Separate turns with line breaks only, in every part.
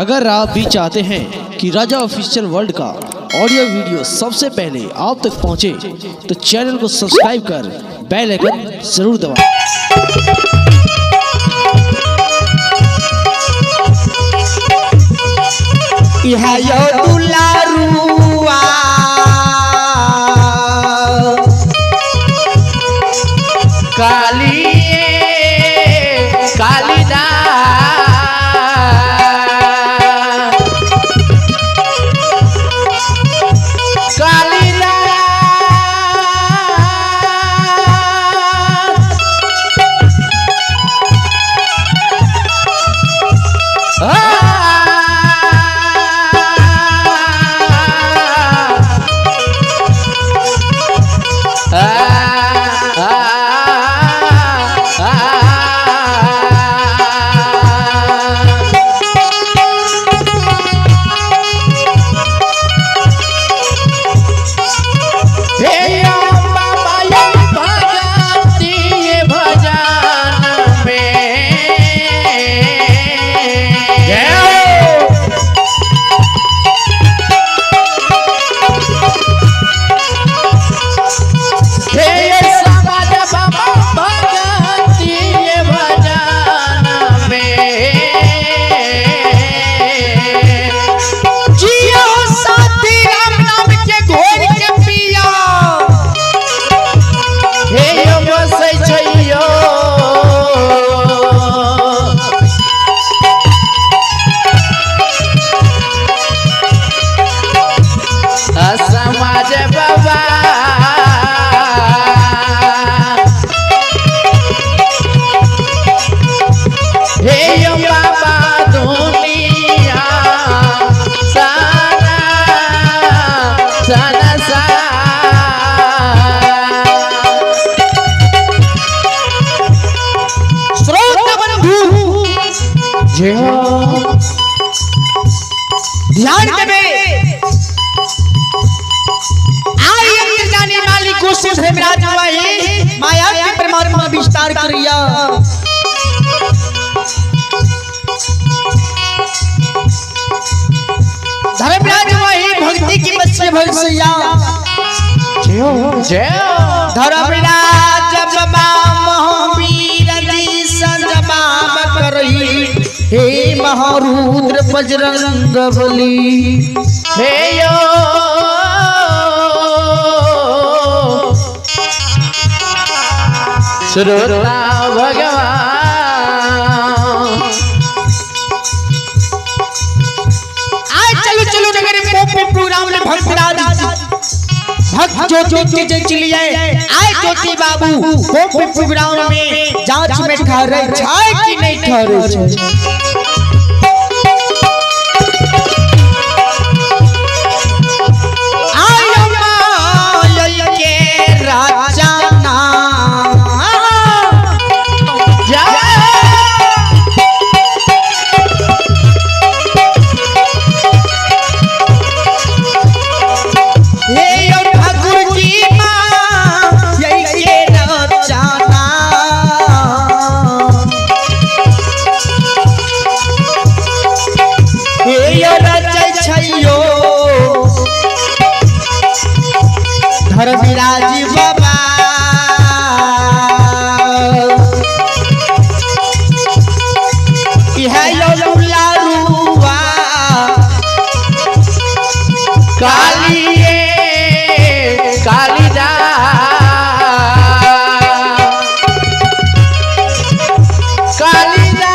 अगर आप भी चाहते हैं कि राजा ऑफिशियल वर्ल्ड का ऑडियो वीडियो सबसे पहले आप तक पहुंचे, तो चैनल को सब्सक्राइब कर बेल आइकन जरूर दबाएं।
इहा यो दुलारुआ
काली कालिदा कालिदा
जियो साथी राम नाम के घोर के पिया।
हे यो बसै छैयो समाज बाबा हे यो बाबा दुनिया सारा सारा सा।
श्रोता बंधु
जय हो।
ध्यान देवे आई अंतर्जानी मालिक को धर्मराज वही माया के परमात्मा विस्तार करिया। धर्मराज वही भक्ति की बच्चे भरसैया।
जय हो जय हो।
धर्मराज बाबा महावीर जी संजमाम करही हे महारुद्र बजरंग बली।
हे यो श्रोता भगवान
आज चलो चलो नगर पोपो प्रोग्राम में भक्तराज भक्त ज्योति के जय चलिए आए ज्योति बाबू पोपो प्रोग्राम में जांच में ठहरे छाए कि नहीं ठहरे छे। आयो माया के राजा ना हे यो ठाकुर जी माँ यही के रचना। हे यो रचै छैयो धर्मराज बाबा। इह यो दुलारुआ
कालिए कालिदा कालिदा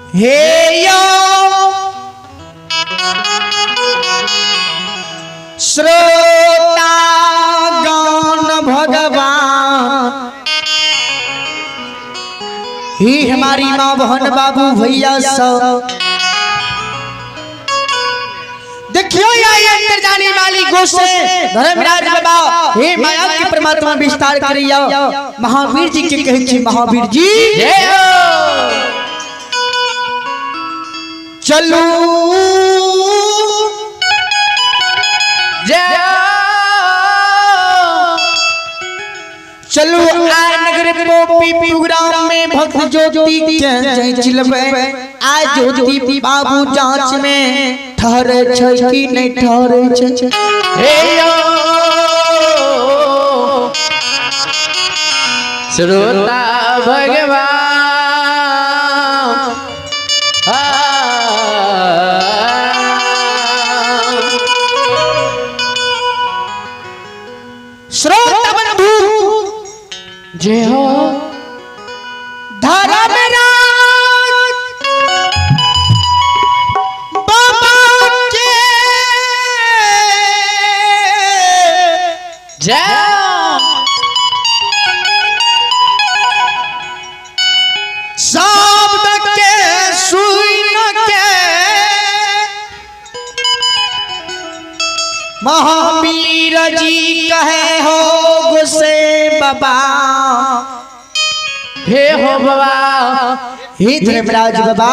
हे यो श्रोता गण भगवान, ही हमारी माँ बहन बाबू भैया सब, देखियो ये अंदर जाने वाली गोसे धर्मराज बाबा, हे माया के परमात्मा विस्तार करिया। महावीर जी के कहै छी, महावीर जी
जय हो।
चलू
जय हो।
चलू आ नगर पोपी प्रोग्राम में भक्त ज्योति के जय चिलबे। आ ज्योति बाबू जांच में ठहरे छै कि नहीं ठहरे छै।
हे यो श्रोता भगवान,
श्रोता बंधु
जय हो।
धर्मराज बाबा के
जय हो।
शब्द के सुन के महावीर जी कहे हो गुस्से बाबा।
हे हो बाबा,
हे धर्मराज बाबा,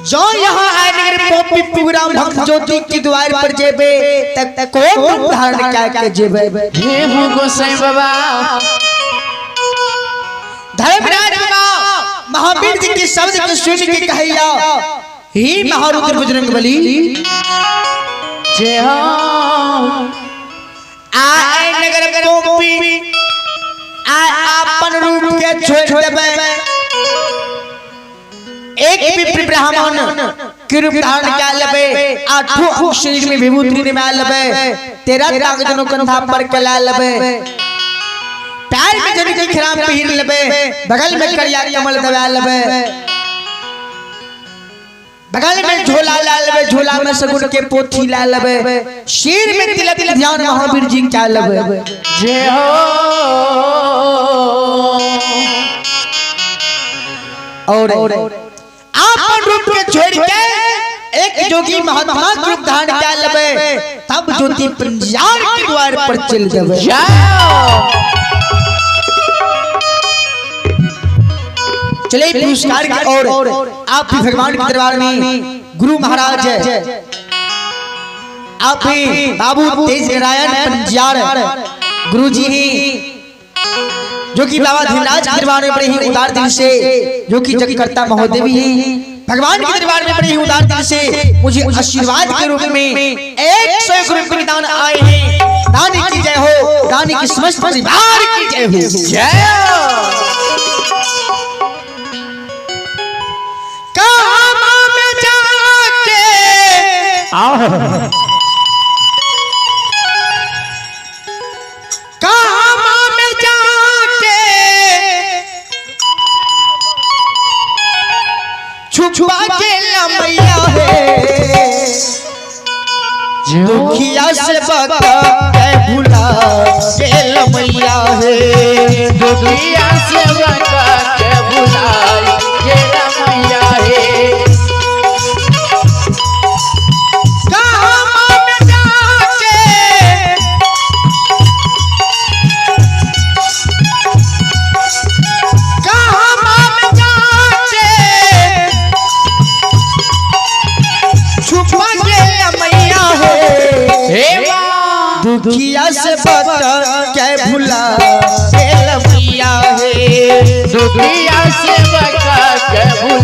जो यहाँ आए नगर पोपी प्रोग्राम भक्त ज्योति के द्वार पर जेबे तक कोन धारण क्या के जेबे।
हे हो गोसाई बाबा,
धर्मराज बाबा महावीर जी के शब्द को सुन के कहैया, हे महारुद्र बजरंग बली
जय हो।
आए नगर पोपी आए अपन रूप के छोड़ देबे। एक विप्र ब्राह्मण के रूप धारण क्या लेबे, आठों शरीर में विभूति निमा लेबे, तेरा ताग जनों कंधा पर के ला लेबे, पैर में जन के खराम पहिर लेबे, बगल में करिया कमल दबा लेबे, बगल में झोला ला लेबे, झोला में सगुन के पोथी ला लेबे, सिर में तिलक ध्यान महावीर जी क्या लेबे।
जय हो।
और आपन रूप के छोड़ के एक जोगी महात्मा के रूप धारण क्या लेबे, तब ज्योति पंजार के द्वार पर चल जाबे।
जय हो।
चले पुरस्कार के और आप भी भगवान के दरबार में गुरु महाराज है, आप भी बाबू तेज नारायण पंजार गुरु जी ही, जो कि बाबा धीमराज के दरबार में बड़े ही उदार दिल से, जो कि जगकर्ता महोदेवी ही भगवान के दरबार में बड़े ही उदार दिल से मुझे आशीर्वाद के रूप में 101 रुपये के दान आए हैं। दानी की जय हो, दानी की समस्त परिवार की जय हो।
जय हो।
कहाँ में जाके कहाँ में जाके छुपा के लमैया है, दुखिया से बता के भुला के लमैया है,
दुखिया से बता के भुला के लमैया है।
कहाँ में जाके कहाँ में जाके छुपा के लमैया है,
हे माँ
दुखिया से बता के भुला के लमैया है,
दुखिया से बता के भुला।